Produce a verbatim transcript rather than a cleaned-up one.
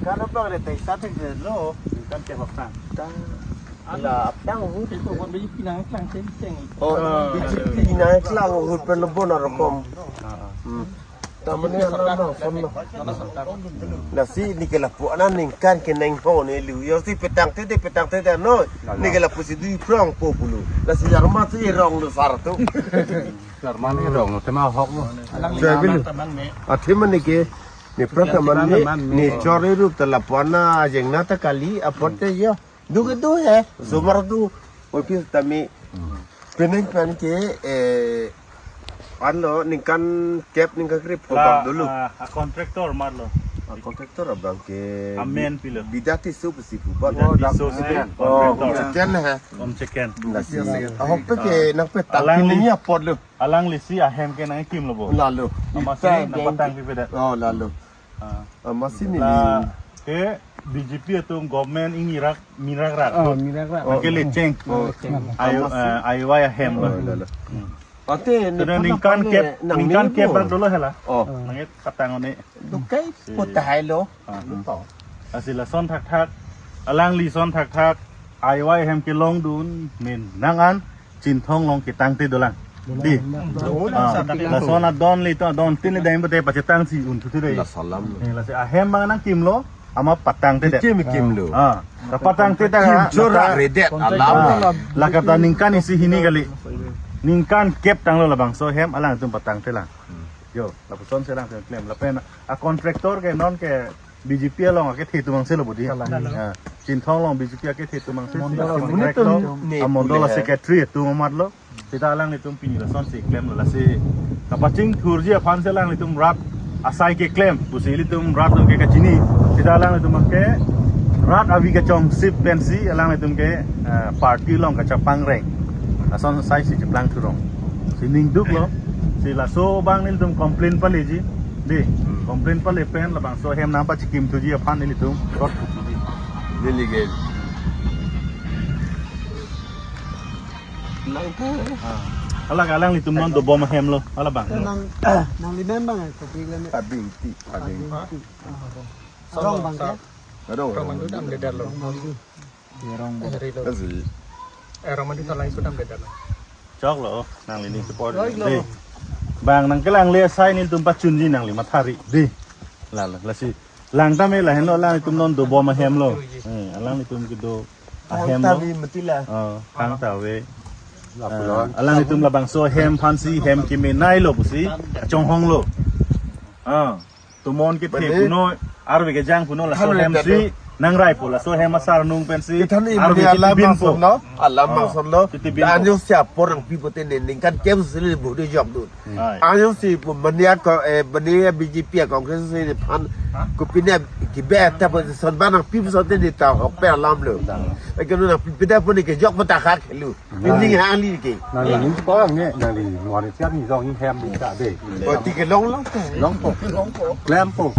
Kan abang re tai sa thek lo. Kan te bak tang. Tang. La tang hu. Itu buat beli pinang klang ceng ceng. Oh, oh, biji pinang klang hu pen lo bon arokom. Ah, ah. Hmm. Tamane alam na son lo. Lasi neke lapu anan ningkan ke neng ho ne lu. Yo si petang te te petang te te no. Neke lapu si dui prong po pulo. Lasi yarma si rong lo sar tu. Yarma ne rong lo tema hok lo. Alang Saya lima bilu. Teman me. Athi mane ke ne prathaman ne, ne chore rup ta lapu ana jengna ta kali apot te yo. Du ke du he, sumar du. Office tame. Penang pen ke, eh, anlo ningkan kep ningkan krip ko La, bang dulu. Ah, a contractor marlo. A contractor abang ke Amen pilo. Bidati sup si pu ba. Bidati sup si Oh, contractor. Second he. Om second. Lasi. Ahok pe ke nang petang Alang kini ni apot lo. Alangli si ahem ke nangkimlo bo. Lalo. Amatsi Ita nang geng- patang pipedet. Oh, lalo. Ah. Amatsi ni. La ke B J P atum government ini rak mirak rak. Oh, mirak rak. Nang ke leceng. Oh. Leceng. Ayo, Amatsi. Eh, ayo ya hem Oh, lah. Lalo. Hmm. Ate ni Sudah pernah ningkan pakai kep, nang ningkan ni kep bo. Bak dolo hela. Oh. Nang ke patang one. Dukai Si. Putahai lo. Ah. Lupa. Lasi lason thakthak. Alangli son thakthak. Ayo ahem kelongdun. Min nang an. Chinthong along ketangte dolang. Di. Dolang. Ah, lason adon le to adon tin le dai pate pachetang si un thu thu dai. La salam. Eh, lasi ahem bang nangkimlo. Ama patangtedet. Kim kimlo. Ah. La patangtedet. Kim chora mata redet. Alam. Ah. La kata ningkan isi hini kali. Ningkan kep tanglo labangso hem alangtum patangte lang. Yo, lapuson si alangtum klem. Lapen a contractor ke non ke B J P along akethe atum angse lo bodi. Kalang. Ah, Chinthong along B J P akethe atum angse si Mondol si Mondol direct lo. Atum ne A Mondol pule hai. Secretary atum amat lo. Sita alanglitum pini lason si klem lo lasi. Kapachingthurji aphan si alanglitum rat asai keklem. Pusi ilitum rat atum ke kachini. Sita alanglitum ke rat avi kachong sip pensi alanglitum ke, eh, party along kachepangre. Lason asai si cheplang thurong. Si ningduk lo. Si laso abang nelitum complain paleji. Di, complain pale pen labangso ahem nangpachikimthuji aphan nelitum short thuji. Neli ke. Nang ke. Ah. Ala alanglitum non dobom ahem lo. Ala bang. Nang, nangli mem bang ko big le. Abing ti. Abing. Abing ti. Ah, rong bang ke? Rong. Rong bang tu dam de dar lo. Rong bang tu. Rong bang. Asi. Eh, rong bang tu salai sudam de dar lo. Choklo, nangli ning support. Choklo. Di. Bang nang kelang le asai nelitum pachunji nangli mathari. Di. Lalo, lasi. Lang tame lahenlo, alanglitum non dobom ahem lo. Eh, alanglitum kedo ahem lo. Hang tavi mati la. Oh, hang tave. Lapulo. Ah, alanglitum labangso ahem aphansi hem kemenei lo pusi. Chonghong lo. Ah, tomon kethe Bade. Puno, arve kejang puno laso Than hem le si. Nang rai po laso hem asar nung pensi. Kethan ni arve mene alam titibin po. Mason lo. Alam Ah, mason lo. Titibin po. Anyo si apor nangpi pote ne ningkan kem sili budi jok dun. Hai. Anyo si pu mania ko, eh, mania B J P a Congress si ni phan Ha? Ko pine ki be ta po son ba nangpi son te ni ta hok pe alam lo. Hai. Ke nangpi pe ta po ni kejok mata khak helu. Hai. Ni hang li ke. Nangli ni ko ang ne, nangli ni wari siap ni jong ni hem ni ta de. Ko ti kelong lo. Long po. Long po. Klem po.